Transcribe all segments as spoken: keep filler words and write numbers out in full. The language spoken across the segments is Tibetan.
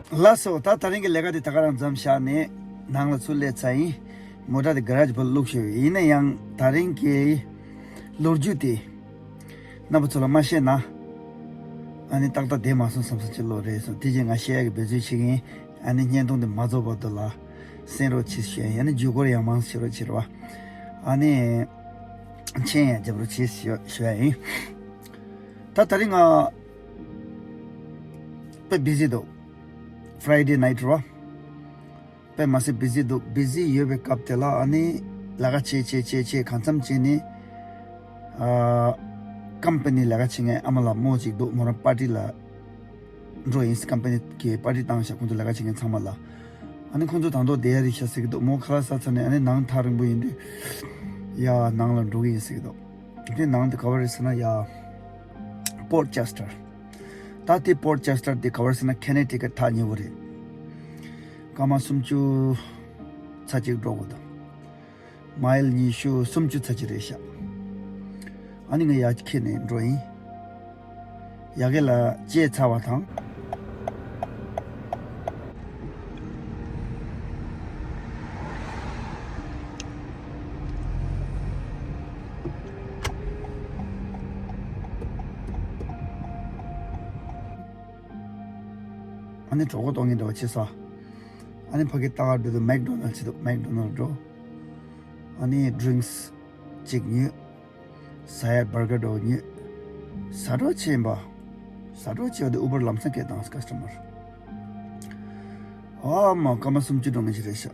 ལགས་སོ། ད་དེ་རིང་གི་ལས་ཀ་དེ་ད་ག་རང་མཚམས་བཞག་ནས་ནང་ལ་ཚུར་སླེབས་ཚར་ཡིན། མོ་ཊ་དེ་ག་རེཇ་བར་བླུགས་ཤོག་ཡིན་ན་ཡང་དེ་རིང་གི་ལོ་རྒྱུས་དེ་རྣམ་པ་ཚོ་ལ་མ་བཤད་ན། ཨ་ནི་ཏག་ཏག་བསྡད་མ་སོང་བསམ་བསམ་ཅིག་ལོ་རེད་སོང་། དེ་རྗེས་ང་བཤད་ཡག་གི་འབད་བརྩོན་བྱེད་ཀྱི་ཡིན། ཨ་ནི་བརྙན་ཐུང་དེ་མ་རྫོགས་བར་དུ་ལ་གསན་རོགས་བྱེད་ཞུ་ཡ་ཡིན། ཨ་ནི་བརྒྱུད་སྐུར་ཡང་མང་ཙམ་བྱེད་རོགས་བྱེད་རོགས། ཨ་ནི་མཆན་ཡང་རྒྱབ་རོགས་བྱེད་ཞུ་ཞུ་ཡ་ཡིན། ད་དེ་རིང་ང་དཔེ་བི་ཟི་འདུག Friday night རོ། དཔེ་མ་སྲིད་བི་ཟི་འདུག་བི་ཟི་ཡོད་པའི་སྐབས་དེ་ལ་ཨ་ནི་ལས་ཀ་བྱེད་བྱེད་བྱེད་བྱེད་གང་འཚམ་བྱས་ནས། ཨ། ཀམ་པ་ནི་ལས་ཀ་བྱེད་མཁན་ཨ་མ་ལགས་མོ་གཅིག་འདུག་མོ་རང་པར་ཊི་ལ་འགྲོ་ཡིན། ཀམ་པ་ནི་གི་པར་ཊི་བཏང་ཤག་ཁོང་ཚོ་ལས་ཀ་བྱེད་མཁན་ཚང་མ་ལ། ཨ་ནི་ཁོང་ཚོ་ད་དུང་བསྡད་ཡ་རེད་ཤག་ཟེར་གི་འདུག་མོ་ཁ་ལག་ཟ་ཚར་ནས་ཨ་ནི་ནང་ཐག་རིང་པོ་ཡིན་དུས། ཡ་ནང་ལ་འགྲོ་གི་ཡིན་ཟེར་གི་འདུག་དེ་ནང་དུ་ག་བ་རེད་ཟེར་ན་ཡ། Port Chester། ད་དེ་Port Chester་དེ་ག་བར་ཟེར་ན་ཁེ་ནེ་ཊི་ཀེཊ་ཐག་ཉེ་བོ་རེད། སྐར་མ་སུམ་ཅུ་ཚ་གཅིག་འགྲོ་དགོས་འདུག་མའིལ་ཉི་ཤུ་སུམ་ཅུ་ཚ་གཅིག་རེད་ཤག་ཨ་ནི་ང་ཡར་འཁྱེར་ནས་འགྲོ་ཡིན། ཡ་གི་ལ་བཅད་ཚར་བ་དང་། ཨ་ནི་གྲོད་ཁོག་ལྟོགས་ངེས་འདྲ་བ་བྱེད་ས། ཨ་ནི་ཕ་གི་ལྟ་ག་འགྲོ་དུས་མེག་ཌོ་ནལ་ཌི་བྱེད་འདུག་མེག་ཌོ་ནལ་ཌི་འགྲོ། ཨ་ནི་ཌི་རིང་སི་གཅིག་ཉོས། ཟ་ཡ་བར་གར་འདྲ་བོ་ཉོས། ཟ་འགྲོ་བྱེད་ཡིན་པ། ཟ་འགྲོ་བྱེད་པ་དེ་ཨུ་བར་ལམ་སང་སྐད་བཏང་ཀ་སི་ཊ་མར། ཨ་མ་སྐར་མ་སུམ་ཅུ་འགྲོ་ངེས་ཤིག་རེད་ཤག་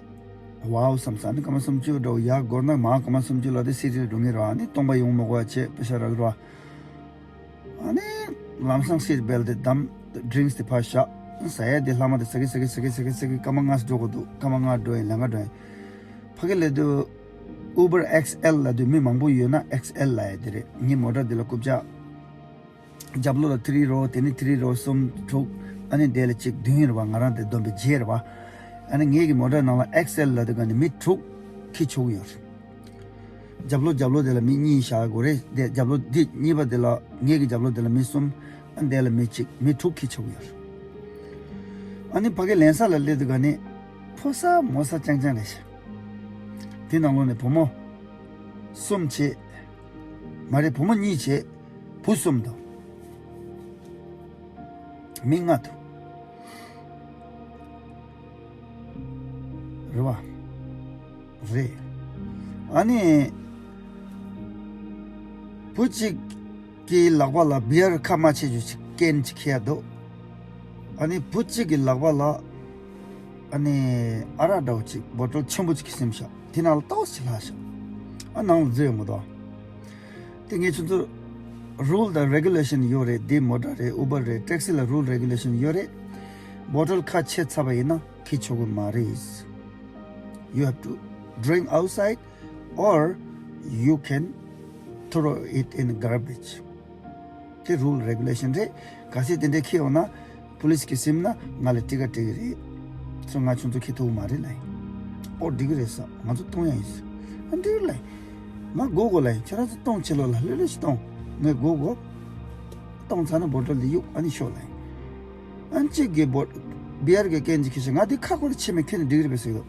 ཝའོ་བསམ་ས་ནི་སྐར་མ་སུམ་ཅུ་འགྲོ་ཡ་འགོར་ན་མ་སྐར་མ་སུམ་ཅུ་ལ་དེ་སི་ཊི་ལ་འགྲོ་ངེས་ར་ཨ་ནི་སྟོང་པ་ཡོང་མ་དགོས་བྱས་པེ་ཤ་རག་ར། ཨ་ནི་ལམ་སང་སིཊ་བྷེལ་ཊི་དེ་བསྡམས། ཌི་རིང་སི་དེ་ཕར་བཞག་ཟ་ཡ་དེ་ལྷག་མ་དེ་ཟ་གི་ཟ་གི་ཟ་གི་ཟ་གི་ཟ་གི་སྐར་མ་ལྔ་འགྲོ་དགོས་འདུག་སྐར་མ་ལྔ་འགྲོ་ཡིན་ལམ་ཁ་འགྲོ་ཡིན། ཕ་གི་ལབ་དུས་ཨུ་བར་ཨེག་སི་ཨེལ་ལབ་དུས་མི་མང་པོ་ཡོད་ན་ཨེག་སི་ཨེལ་ལབ་ཡ་དེ་རེད། ངའི་མོ་ཊ་དེ་ལ་རྐུབ་ཀྱག་རྒྱབ་ལོགས་ལ་ཐི་རི་རོ་དེ་ནི་ཐི་རི་རོ་གསུམ་དྲུག་ཨ་ནི་འདས་ལ་གཅིག་བདུན་རེད་པ། ང་རང་དེ་བསྡོམས་པས་བརྒྱད་རེད་པ། ཨ་ནི་ངེད་ཀྱི་མོ་ཊ་ནང་ལ་ཨེག་སི་ཨེལ་ལབ་དུས་ག་ནི་མི་དྲུག་འཁྱེར་ཆོག་གི་ཡོད་རེད། རྒྱབ་ལོགས་རྒྱབ་ལོགས་དེ་ལ་མི་གཉིས་བཞག་དགོས་རེད་དེ། རྒྱབ་ལོགས་འདི་གཉིས་པ་དེ་ལ་ངེད་ཀྱི་རྒྱབ་ལོགས་དེ་ལ་མི་གསུམ། ཨ་འདས་ལ་མི་གཅིག་མི་དྲུག་འཁྱེར་ཆོག་གི་ཡོད་རེད། ཨ་ནི་ཕ་གི་ལེན་ས་ལ་སླེབས་དུས་ག་ནི་ཕོ་གསར་མོ་གསར་རྐྱང་རྐྱང་རེད་ཤག་དེ་ནང་ལོགས་ནས་བུ་མོ་གསུམ་བྱས། མ་རེད་བུ་མོ་གཉིས་བྱས། བུ་གསུམ་འདུག་མི་ལྔ་འདུག་རེད་པ། རེད། ཨ་ནི། བུ་གཅིག་གི་ལག་པ་ལ་བི་ཡར་ཁ་མ་ཕྱེ་རྒྱུ་ཅིག་ཀེན་ཅིག་འཁྱེར་ཡ་འདུག་ཨ་ནི་བུ་གཅིག་གི་ལག་པ་ལ་ཨ་ནི་ཨ་རག་འདྲ་བོ་ཅིག་བོ་ཊལ་ཆེན་པོ་ཅིག་གི་སེམས་ཤག་དེ་ནང་ལ་ཏོག་ཙམ་ལྷག་ཤག་ཨ་ནང་ལ་འཛུལ་ཡོང་གི་འདུག་དེ་ངས་ཁྱོད་ཚོ་རུལ་དང་རེ་གུ་ལེ་ཤན་ཡོད་རེད། འདི་མོ་ཊ་རེད། ཨུ་བར་རེད། ཊེག་སི་ལ་རུལ་རེ་གུ་ལེ་ཤན་ཡོད་རེད། བོ་ཊལ་ཁ་ཕྱེ་ཚར་བ་ཡིན་ན་འཁྱེར་ཆོག་གི་མ་རེད། You have to drink outside or you can throw it in garbage. དེ་རུལ་རེ་གུ་ལེ་ཤན་རེད། གལ་སྲིད་དེ་འདྲའི་འཁྱེར་ཡོང་ན། པུ་ལིས་ཀྱིས་ཟིན་ན་ང་ལ་ཊི་ཀ་སྤྲད་ཀྱི་རེད། སོ་ང་ཁྱོད་ཚོ་འཁྱེར་ཐུབ་ཀྱི་མ་རེད་ལབ་ཡིན། ཨོ་འགྲིག་གི་རེད་ཟེར། ང་ཚོ་གཏོང་ཡ་ཡིན་ཟེར། ཨ་འགྲིག་གི་ལབ་ཡིན། ང་དགོས་དགོས་ལབ་ཡིན། ཁྱེད་རང་ཚོ་གཏོང་ཕྱི་ལོགས་ལ་ལྷོད་ལྷོད་ཅིག་གཏོང་། ངས་དགོས་དགོས། གཏོང་ཚར་ན་བོ་ཊལ་འདི་གཡུག་ཨ་ནི་ཤོག་ལབ་ཡིན། ཨ་ནི་གཅིག་གིས་བོ་བི་ཡར་གྱི་ཀེན་ཅིག་འཁྱེར་ཤག་ང་འདི་ཁ་ཁོ་ན་ཕྱེ་མེད་འཁྱེར་ནས་འགྲིག་གི་རེད་པས་ཟེར་གི་འདུག་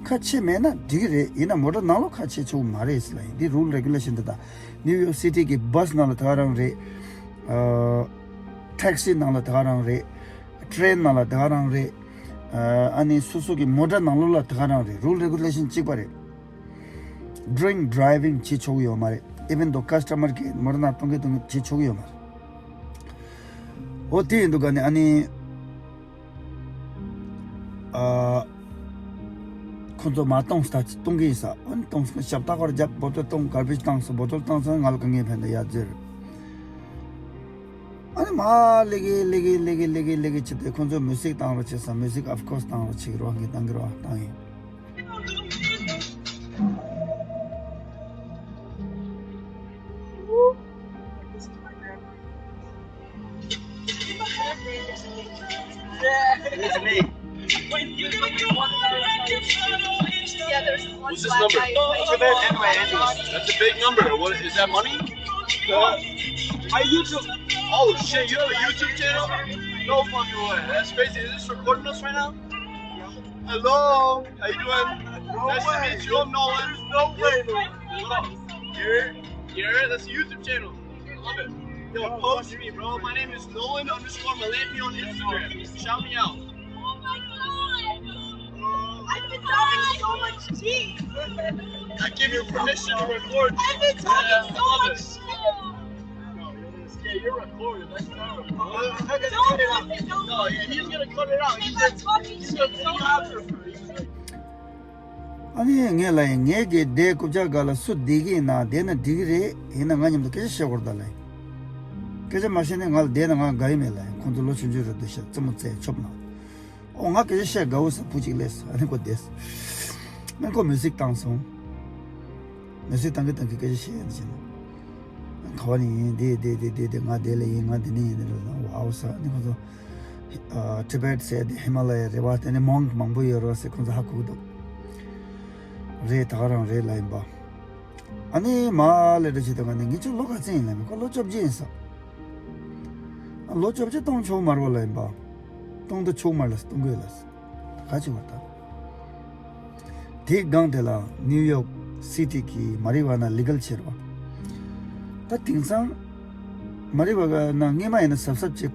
ཁ་ཕྱེ་མེད་ན་འགྲིག་གི་རེད། ཡིན་ན་མོ་ཊ་ནང་ལོགས་ཁ་ཕྱེ་ཆོག་གི་མ་རེད་ཟེར་ལབ་ཡིན། འདི་རུལ་རེ་གུ་ལེ་ཤན་འདི་དང་། ནིའུ་ཡོག་སི་ཊི་གི་བྷ་སི་ནང་ལ་དེ་ག་རང་རེད། ཨ། ཊེག་སི་ནང་ལ་དེ་ག་རང་རེད། ཊེ་རེན་ནང་ལ་དེ་ག་རང་རེད། ཨ་ནི་སོ་སོ་གི་མོ་ཊ་ནང་ལོགས་ལ་དེ་ག་རང་རེད། རུལ་རེ་གུ་ལེ་ཤན་གཅིག་པ་རེད། ཌི་རིང་ཌི་རའི་ཝིང་བྱེད་ཆོག་གི་ཡོད་མ་རེད། ཨི་ཝན་དོ་ཀ་སི་ཊ་མར་གིས་མོ་ཊ་ནང་གཏོང་གི་གཏོང་གི་བྱེད་ཆོག་གི་ཡོད་མ་རེད། འོ་དེ་ཡིན་དུས་ག་ནི་ཨ་ནི། ཨ། ཁོ་ཚོ་མ་གཏོང་ས་ད་གཏོང་གི་ཡིན་ས། ཨ་ནི་གཏོང་ས་ཞབས་ཏག་པར་རྒྱབ། བོ་ཊལ་གཏོང་། གར་བེཇ་བཏང་སོང་། བོ་ཊལ་བཏང་སོང་། ང་ལ་དཀའ་ངལ་ཕན་ད་ཡ་ཟེར། ཨ་ནི་མ་ལེ་གི་ལེ་གི་ལེ་གི་ལེ་གི་ལེ་གི་བྱེད་དེ་ཁོ་ཚོ་མུ་ཟིག་བཏང་རོགས་བྱེད་ས། མུ་ཟིག་ཨོཕ་ཀོར་སི་བཏང་རོགས་བྱེད་རོགས་ངས་བཏང་གི་རོགས་བཏང་ཡིན། It's me. Yeah, there's one. What's this number? That's a big number. What, is that money? Uh, my YouTube. Oh shit, you have a YouTube channel? No fucking way. That's crazy. Is this recording us right now? Hello. How you doing? No nice way. To meet you. I'm Nolan. No way, man. Hold on. Here, here. That's a YouTube channel. I love it. Yo, post me, bro. My name is Nolan underscore Malampi on Instagram. Shout me out. Oh my god! I've been talking so much shit. I give you permission to record. I've been talking so much shit. Yeah, you're recorded. That's not recorded. Don't cut it out. No, yeah, he's gonna cut it out. He's gonna, he's gonna, you have to. ཨ་ནི་ངས་ལབ་ཡིན། ངས་གི་དེ་རྐུབ་བཀྱག་སྒང་ལ་སུ་བསྡད་ཀྱི་ཡིན་ན་བསྡད་ན་འགྲིག་གི་རེད། ཡིན་ན་ང་མཉམ་དུ་སྐད་ཆ་བཤད་དགོས་རེད་ད་ལབ་ཡིན། སྐད་ཆ་མ་བཤད་ན་ང་ལ་བསྡད་ན་ང་དགའ་ཡི་མེད་ལབ་ཡིན། ཁོང་ཚོ་ལོ་ཆུང་ཆུང་རེད་འདུག་ཤག་རྩེད་མོ་རྩེ་ཆོབ་ན། ཨོ་ང་སྐད་ཆ་བཤད་དགའ་བོ་ཟེར་བུ་གཅིག་སླེབས་སོང་། ཨ་ནི་ཁོ་བསྡད་སོང་། ཨ་ནི་ཁོ་མིའུ་ཟིག་བཏང་སོང་། མིའུ་ཟིག་བཏང་གི་བཏང་གི་སྐད་ཆ་བཤད་ཡིན་ཟེར་ན། ག་བ་ནས་ཡིན། འདི་འདི་འདི་འདི་འདི་ང་འདི་ལ་ཡིན། ང་འདི་ནས་ཡིན། འདི་ལ་ཡིན། ཝའོ་ཟེར། ཨ་ནི་ཁོ་ཚོ། ཨ། ཊི་བེཊ་ཟེར་དེ་ཧི་མ་ལ་ཡའི་རེད་པ། དེ་ནས་མོང་མང་པོ་ཡོད་རེད་པ་ཟེར་ཁོང་ཚོ་ཧ་གོ་གི་འདུག་རེད། ད་ག་རང་རེད་ལབ་ཡིན་པ། ཨ་ནི་མ་ལེ་འདྲ་བྱེད་དུས་ག་ནས་ངེད་ཚོ་ལོ་ག་ཚོད་ཡིན་ལབ་ཡིན། ཁོ་ལོ་བཅོ་བརྒྱད་ཡིན་ས། ཨ། ལོ་བཅོ་བརྒྱད་གཏོང་ཆོག་མ་རེད་པ་ལབ་ཡིན་པ། གཏོང་ད་ཆོག་མ་རེད་ལབ་ས། གཏོང་གི་ཡོད་ལབ་ས། ག་ཅི་བར་ད། དེའི་སྒང་དེ་ལ་ནིའུ་ཡོག་སི་ཊི་གི་མ་རི་ཝ་ན་ལི་གལ་བྱས་རེད་པ། ད་དེང་སང་མ་རི་ཝ་ན་སྔོན་མ་ཡིན་ན་གཟབ་གཟབ་བྱེད།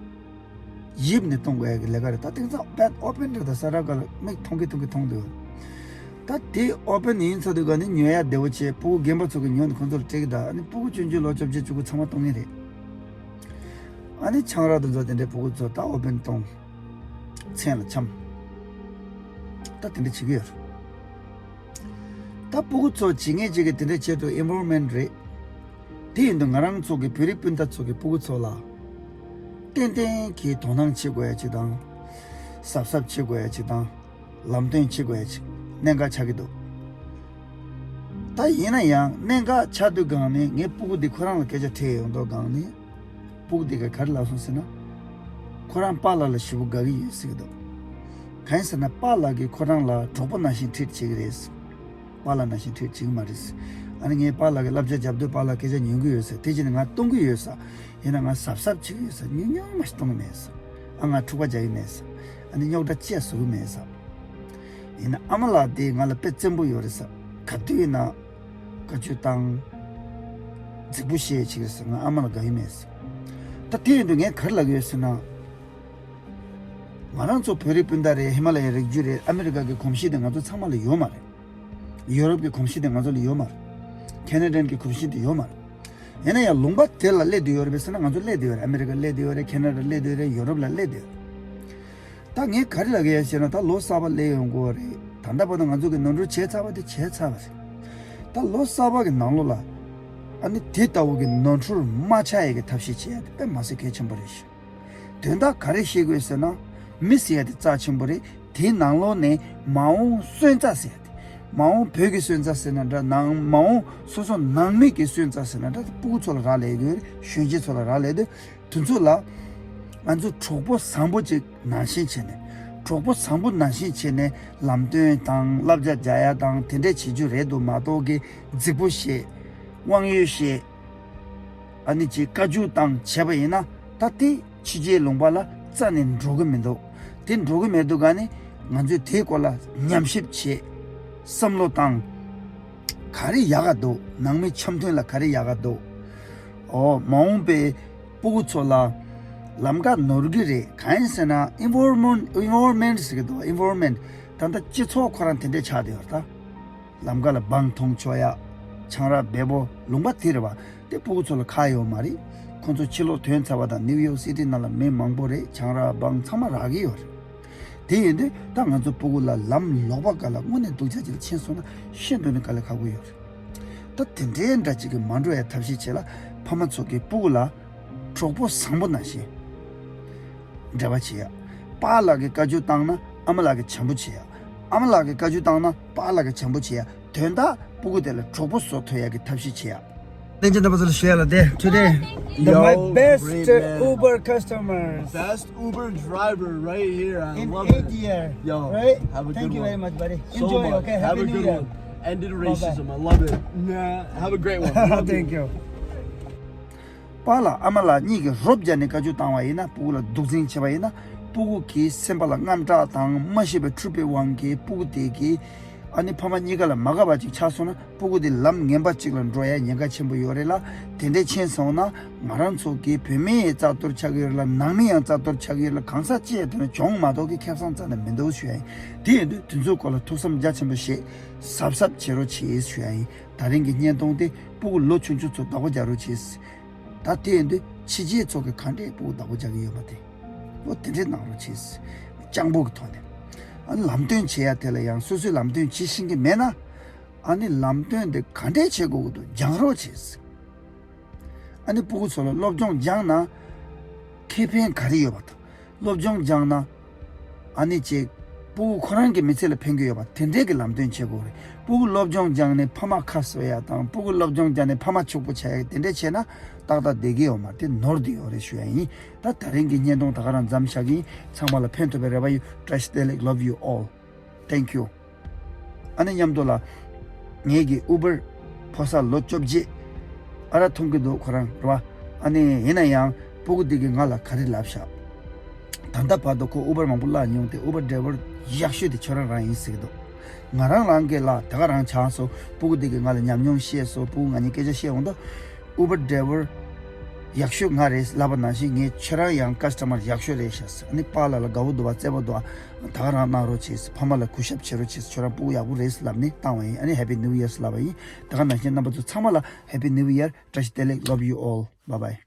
ཡིབ་ནས་གཏོང་དགོས་ཡ་གི་ལས་ཀ་རེད། ད་དེང་སང་བེད་ཨོ་པན་རེད། ད་ས་ར་ག་ལ་མིག་མཐོང་གི་མཐོང་གི་མཐོང་འདུག་ད་དེ་ཨོ་པན་ཡིན་ཚར་དུས་ག་ནས་ཉོ་ཡ་བདེ་བོ་བྱས། སྤུ་གུ་རྒན་པ་ཚོ་གི་ཉོ་ནས་ཁོང་ཚོར་སྤྲད་གི། ད་ཨ་ནི་སྤུ་གུ་ཆུང་ཆུང་ལོ་བཅོ་བརྒྱད་བཅུ་དགུ་ཚང་མ་གཏོང་གི་རེད། ཨ་ནི་ཆང་རག་དེ་ཚོ་དེ་འདྲའི་སྤུ་གུ་ཚོ་ད་ཨོ་པན་གཏོང་། མཚན་ལ་འཆམ། ད་དེ་འདྲ་བྱེད་ཀྱི་ཡོད་རེད། ད་སྤུ་གུ་ཚོ་བྱེད་ངེས་བྱེད་ཀྱི་དེ་འདྲ་བྱེད་དུ་ཨིན་བོལ་མེན་ཊི་རེད། དེ་ཡིན་དུས་ང་རང་ཚོ་གི་བོད་རིགས་སྤུན་ཟླ་ཚོ་གི་སྤུ་གུ་ཚོ་ལ་ཏན་ཏན་གྱིས་དོ་སྣང་བྱེད་དགོས་ཡ་ཅིག་དང་། གཟབ་གཟབ་བྱེད་དགོས་ཡ་ཅིག་དང་། ལམ་སྟོན་བྱེད་དགོས་ཡ་ཅིག་གནད་འགག་ཆགས་ཀྱི་འདུག་ད་ཡིན་ན་ཡང་གནད་འགག་ཆགས་དུས་སྒང་ནས་ངའི་སྤུ་གུ་འདི་ཁོ་རང་ལ་སྐད་ཆ་དྲིས་ཡོང་དུས་སྒང་ནས། སྤུ་གུ་འདི་ག་ག་རེ་ལབ་སོང་ཟེར་ན། ཁོ་རང་པཱ་ལགས་ལ་ཞེ་པོ་དགའ་གི་ཡོད་ཟེར་གྱི་འདུག་གང་ཡིན་ཟེར་ན་པཱ་ལགས་ཀྱིས་ཁོ་རང་ལ་གྲོགས་པོ་ནང་བཞིན་ཊི་རིཊ་བྱེད་ཀྱི་རེད་ཟེར། པཱ་ལགས་ནང་བཞིན་ཊི་རིཊ་བྱེད་ཀྱི་མ་རེད་ཟེར། ཨ་ནི་ངས་པཱ་ལགས་ཀྱི་བསླབ་བྱ་རྒྱབ་དུས་པཱ་ལགས་སྐད་ཆ་ཉན་གྱི་ཡོད་ཟེར། དེ་བྱས་ནས་ང་གཏོང་གི་ཡོད་ཟེར། ཡིན་ན་ང་གཟབ་གཟབ་བྱེད་ཀྱི་ཡོད་ཟེར། ཉུང་ཉུང་མ་ཞིག་གཏོང་གི་མེད་ཟེར། ཨ་ང་འཁྲུག་པ་རྒྱག་གི་མེད་ཟེར། ཨ་ནི་རྙོག་དྲ་ཅི་ཡང་བཟོ་གི་མེད་ཟེར། ཡིན་ན་ཨ་མ་ལགས་དེ་ང་ལ་དཔེ་བཙན་པོ་ཡོད་རེད་ཟེར། ག་དུས་ཡིན་ན། བཀའ་བཀྱོན་བཏང་། རྫིག་པོ་བཤད་བྱེད་ཀྱི་ཟེར། ང་ཨ་མ་ལ་དགའ་ཡི་མེད་ཟེར། ད་དེ་ཡིན་དུས་ངས་ག་རེ་ལབ་ཀྱི་ཡོད་ཟེར་ན། ང་རང་ཚོ་བོད་རིགས་སྤུན་ཟླ་རེད། ཧི་མ་ལ་ཡའི་རི་རྒྱུད་རེད། ཨ་མི་རི་ཀ་གི་གོམས་གཤིས་དེ་ང་ཚོ་ཚང་མ་ལ་ཡོད་མ་རེད། ཡོ་རོབ་ཀྱི་གོམས་གཤིས་དེ་ང་ཚོ་ལ་ཡོད་མ་རེད། ཁེ་ན་ཌན་གྱི་གོམས་གཤིས་དེ་ཡོད་མ་རེད། ཡིན་ན་ཡང་ལུང་པ་དེ་ལ་སླེབས་བསྡད་ཡོད་རེད་པས་ཟེར་ན། ང་ཚོ་སླེབས་བསྡད་ཡོད་རེད། ཨ་མི་རི་ཀ་སླེབས་བསྡད་ཡོད་རེད། ཁེ་ན་ཌ་སླེབས་བསྡད་ཡོད་རེད། ཡོ་རོབ་ལ་སླེབས་བསྡད་ཡོད་རེད། ད་ངས་ག་རེ་ལབ་ཀྱི་ཡོད་ཟེར་ན། ད་ལོ་གསར་པ་སླེབས་ཡོང་གི་ཡོད་རེད། ད་ལྟ་བར་དུ་ང་ཚོ་གི་ནོར་འཁྲུལ་བྱས་ཚར་བ་དེ་བྱས་ཚར་བ་རེད། ད་ལོ་གསར་པ་གི་ནང་ལོགས་ལ་ཨ་ནི་དེ་ལྟ་བུ་གི་ནོར་འཁྲུལ་མ་ཆགས་ཡས་ཀྱི་ཐབས་ཤེས་བྱེད་ཡ་དེ་དཔེ་མ་སྲིད་གལ་ཆེན་པོ་རེད་ཤག་དོན་དག་ག་རེ་ཤེས་དགོས་ཟེར་ན། མི་ཟེར་ཡ་དེ་རྩ་ཆེན་པོ་རེད། དེའི་ནང་ལོགས་ནས་མ་འོངས་སོན་རྩ་ཟེར་ཡ་དེ། མ་འོངས་བོད་ཀྱི་སོན་རྩ་ཟེར་ན་འདྲ། ནང་མ་འོངས་སོ་སོ་ནང་མི་གི་སོན་རྩ་ཟེར་ན་འདྲ། སྤུ་གུ་ཚོ་ལ་རག་ལས་དགོས་རེད། གཞོན་སྐྱེས་ཚོ་ལ་རག་ལས་དུས། དེ་ཚོ་ལ་ང་ཚོ་གྲོགས་པོ་བཟང་པོ་ཅིག་ནང་བཞིན་བྱས་ནས། གྲོགས་པོ་བཟང་པོ་ནང་བཞིན་བྱས་ནས་ལམ་སྟོན་དང་བསླབ་བྱ་རྒྱག་ཡ་དང་དེ་འདྲས་བྱེད་རྒྱུ་རེད་འདུག་མ་གཏོགས་ཀྱི་རྫིག་པོ་བཤད། དབང་ཡོད་བཤད། ཨ་ནི་ཅིག་བཀའ་བཀྱོན་བཏང་བྱས་པ་ཡིན་ན། ད་དེ་ཕྱི་རྒྱལ་ལུང་པ་ལ་རྩ་ནས་འགྲོ་གི་མི་འདུག་དེ་འགྲོ་གི་མེད་དུས་ག་ནས་ང་ཚོས་དེའི་སྐོར་ལ་ཉམས་ཞིབ་བྱས། བསམ་བློ་བཏང་། ག་རེ་ཡག་ག་འདུག་ནང་མི་འཆམ་མཐུན་ལ་ག་རེ་ཡག་ག་འདུག་འོ། མ་འོངས་པའི་སྤུ་གུ་ཚོ་ལ་ལམ་ཁ་ནོར་གི་རེད། གང་ཡིན་ཟེར་ན། ཨིན་བོལ་མེན་ཊི། ཨིན་བོལ་མེན་ཊི་ཟེར་གི་འདུག་ཨིན་བོལ་མེན་ཊི། ད་ལྟ་སྤྱི་ཚོགས་ཁོ་རང་དེ་འདྲས་ཆགས་བསྡད་ཡོད་རེད་ད། ལམ་ཁ་ལ་སྦང་མཐོང་ཆོག་ཡ། ཆང་རག་འབེལ་པོ། ལུང་པ་དེ་རེད་པ། དེ་སྤུ་གུ་ཚོ་ལ་ཁག་ཡོད་མ་རེད། ཁོང་ཚོ་ཕྱི་ལོགས་ཐོན་ཚར་བ་དང་ནིའུ་ཡོག་སི་ཊི་ནང་ལ་མི་མང་པོ་རེད། ཆང་རག་སྦང་ཚང་མ་རག་གི་ཡོད་རེད། དེ་ཡིན་དུས་ད་ང་ཚོ་སྤུ་གུ་ལ་ལམ་ལོག་པ་སྒང་ལ་དངོས་གནས་སྡུག་ཅག་ཅིག་ལ་ཕྱིན་སོང་ན་ཤིན་ཏུ་ནས་དཀའ་ལས་ཁག་པོ་ཡོད་རེད། ད་དེ་འདྲའི་འདྲ་ཅིག་གི་མ་འགྲོ་ཡ་ཐབས་ཤེས་བྱེད་ལ། ཕ་མ་ཚོ་གིས་སྤུ་གུ་ལ་གྲོགས་པོ་བཟང་པོ་ནང་བཞིན་འབྲེལ་བ་བྱེད་ཡ། པཱ་ལགས་ཀྱིས་བཀའ་བཀྱོན་བཏང་ན་ཨ་མ་ལགས་ཀྱིས་བྱམས་པོ་བྱེད་ཡ། ཨ་མ་ལགས་ཀྱིས་བཀའ་བཀྱོན་བཏང་ན་པཱ་ལགས་ཀྱིས་བྱམས་པོ་བྱེད་ཡ། དོན་དག་སྤུ་གུ་དེ་ལ་གྲོགས་པོ་བཟོ་ཐུབ་ཡ་གི་ཐབས་ཤེས་བྱེད་ཡ། Today, the Yo, my best great man. Uber customers. Best Uber driver right here. I In love eight it. Year, Yo, right? Have a good Thank you one. Very much, buddy. So Enjoy, much. Okay? Have Happy a New good Year. One. Ended racism. Bye-bye. I love it. Nah, have a great one. Thank you. པཱ་ལགས་ཨ་མ་ལགས་གཉིས་ཀྱིས་རོབ་རྒྱག་ནས་བཀའ་བཀྱོན་བཏང་བ་ཡིན་ན། སྤུ་གུ་ལ་སྡུག་འཛིང་བྱས་པ་ཡིན་ན། སྤུ་གུ་གི་སེམས་པ་ལ་དངངས་སྐྲག་དང་མ་ཤེས་པའི་འཁྲུལ་པའི་དབང་གིས་སྤུ་གུ་དེ་གིས་ཨ་ནི་ཕ་མ་གཉིས་ཀ་ལ་མ་དགའ་བ་ཅིག་ཆགས་སོང་ན། སྤུ་གུ་དེ་ལམ་ངན་པ་ཅིག་ལ་འགྲོ་ཡ་ཉེན་ཁ་ཆེན་པོ་ཡོད་རེད་ལ། དེ་འདྲས་ཕྱིན་སོང་ན་ང་རང་ཚོ་གི་བོད་མི་ཡང་རྩ་གཏོར་ཆགས་ཀྱི་ཡོད་རེད་ལ། ནང་མི་ཡང་རྩ་གཏོར་ཆགས་ཀྱི་ཡོད་རེད་ལ། གང་ཟག་ཅི་ཡང་དེ་ནས་གྱོང་མ་གཏོགས་ཀྱི་ཁེ་བཟང་རྩ་ནས་མི་འདུག་ཞུ་ཡ་ཡིན། དེ་ཡིན་དུས་དེ་ཚོའི་སྐོར་ལ་ཐུགས་བསམ་རྒྱ་ཆེན་པོ་བཞེས། གཟབ་གཟབ་བྱེད་རོགས་བྱེད་ཞུ་ཡ་ཡིན། ད་རིང་གི་བརྙན་ཐུང་དེ་སྤུ་གུ་ལོ་ཆུང་ཆུང་ཚོ་བདག་པོ་རྒྱག་རོགས་བྱེད། ད་དེ་ཡིན་དུས་ཕྱི་རྒྱལ་ཚོ་གི་ག་འདྲས་སྤུ་གུ་བདག་པོ་རྒྱག་གི་ཡོད་པ་དེ། འོ་དེ་འདྲས་གནང་རོགས་བྱེད། སྤྱང་པོ་གི་ཐོག་ནས། ཨ་ནི་ལམ་སྟོན་བྱེད་ཡ་དེ་ལ་ཡང་སོ་སོས་ལམ་སྟོན་བྱེད་ཤེས་ཀྱི་མེད་ན། ཨ་ནི་ལམ་སྟོན་དེ་ག་འདྲས་བྱེད་དགོས་ཀྱི་འདུག་སྦྱང་རོགས་བྱེད། ཨ་ནི་སྤུ་གུ་ཚོ་ལ་སློབ་སྦྱོང་སྦྱངས་ན་ཁེ་ཕན་ག་རེ་ཡོད་པ་དང་། སློབ་སྦྱོང་སྦྱངས་ན་ཨ་ནི་ཅིག་སྤུ་གུ་ཁོ་རང་གི་མི་ཚེ་ལ་ཕན་གྱི་ཡོད་པ་དེ་འདྲས་ཀྱི་ལམ་སྟོན་བྱེད་དགོས་རེད། སྤུ་གུ་སློབ་སྦྱོང་སྦྱངས་ནས་ཕ་མ་ཁ་གསོ་ཡ་དང་། སྤུ་གུ་སློབ་སྦྱོང་སྦྱངས་ནས་ཕ་མ་ཕྱུག་པོ་བྱ་ཡ་དེ་འདྲས་བྱས་ན་ཏག་ཏག་བསྡད་ཀྱི་ཡོད་མ་རེད། དེ་ནོར་བསྡད་ཡོད་རེད་ཞུ་ཡ་ཡིན། ད་ད་རིང་གི་བརྙན་ཐུང་ད་ག་རང་མཚམས་བཞག་གི་ཡིན། ཚང་མ་ལ་ཕན་ཐོགས་པའི་རེ་བ་ཡོད། བཀྲ་ཤིས་བདེ་ལེགས། Love you all. Thank you. ཨ་ནི་མཉམ་དུ་ལ་ངེད་ཀྱི་ཨུ་བར་ཕོ་གསར་ལོ་བཅོ་བརྒྱད་ཨ་རག་འཐུང་གི་འདུག་ཁོ་རང་རེད་བ། ཨ་ནི་ཡིན་ན་ཡང་སྤུ་གུ་འདི་གིས་ང་ལ་ག་རེ་ལབ་ཤག་ད་ལྟ་བར་དུ་ཁོ་ཨུ་བར་མང་པོ་བརླག་མྱོང་སྟེ། ཨུ་བར་ཌ་རའི་བར་ཡག་ཤོས་དེ་ཁྱོད་རང་རང་ཡིན་ཟེར་གྱི་འདུག་ང་རང་རང་གི་ལ་ད་ག་རང་ཆགས་སོང་། སྤུ་གུ་འདི་གིས་ང་ལ་ཉམས་མྱོང་བཤད་སོང་། སྤུ་གུ་ང་གཉིས་སྐད་ཆ་བཤད་འོང་དུས། ཨུ་བར་ཌ་རའི་བར་ཡག་ཤོས་ང་རེད་ལབ་པ་ནང་བཞིན། ངས་ཁྱོད་རང་ཡང་ཀ་སི་ཊ་མར་ཡག་ཤོས་རེད་ཤག་ཨ་ནི་པཱ་ལགས་ལ་དགའ་བོ་འདུག་བ། བརྩེ་བོ་འདུག་བ། ད་ག་རང་གནང་རོགས་བྱེད། ཕ་མ་ལ་གུས་ཞབས་བྱེད་རོགས་བྱེད། ཁྱོད་རང་སྤུ་གུ་ཡག་པོ་རེད་ལབ་ནས་བཏང་བ་ཡིན། ཨ་ནི་Happy New Year ལབ་པ་ཡིན། ད་ག་ནང་བཞིན་རྣམ་པ་ཚོ་ཚང་མ་ལ་Happy New Year. བཀྲ་ཤིས་བདེ་ལེགས། Love you all. Bye bye.